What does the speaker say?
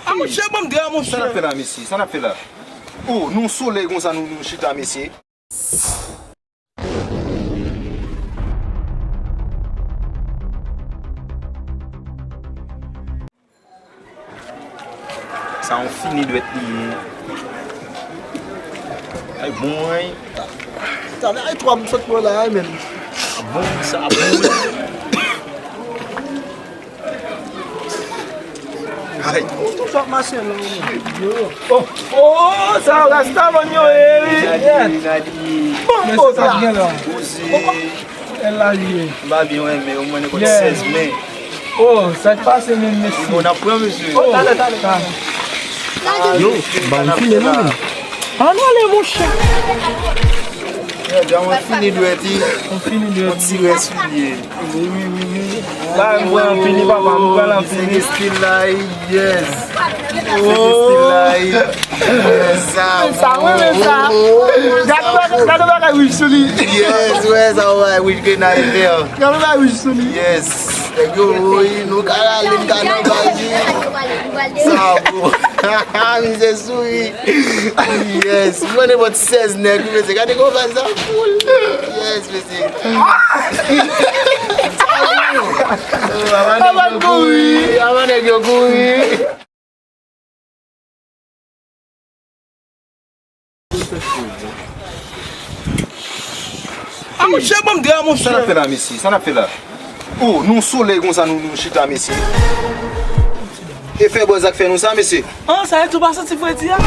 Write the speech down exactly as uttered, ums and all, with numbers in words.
A monchè, ban m dra, monchè. Sa n ap fè la, mesye? Sa n ap fè la? Oh, nan solèy konsa, nou, nou chita, mesye. Sa yon fini dwèt li ye. Ay, bon, ay. Talè, ay, twa moun sot pran la, ay, men. Bon, sa bon. Ay. Ou toujou ap mache la, ou menm. Oh, oh, sa rasta moun yo ye, wi. Nadi, Nadi. Bon, men oh, se sa sa. Gen la. Kouzen. El la li ye. M pa byen renmen, ou mwen nenpòt sèz men. Oh, sa k pase menm, mesye? Bon, n ap pran, mesye. Oh, talè, talè, talè. Yo, ba m file non, men. Ann ale, monchè. Yo, dja mwen fini dwèt li. Mwen fini dwèt li. Yon ti rès li ye. Wi, wi, wi, wi. Ba m pran anpil li, papa, m pral anpil li. Se stil la, yes. Se stil la, yes. Sa, sa, wi, men sa. Gade bagay, gade bagay wouj sou li. Yes, wè, sa, wè, wouj grenay vè. Gade bagay wouj sou li. Yes. Nèg yo, wi, nou ka rale, n ka nan bal, wi. Sa bon. Misye souri. Yes. Mwen nenpòt sèz nèg, wi, mesye. Gade kòman sa cool. Yes, mesye. Avan nèg yo kouri. Avan nèg yo kouri. A monchè, ban m dra, monchè. Sa n ap fè la, mesye? Sa n ap fè la? Oh, nan solèy konsa, nou, nou chita, mesye. E fè bòz ak fè nou sa, mesye. An, sa e tou pa santi fredi a?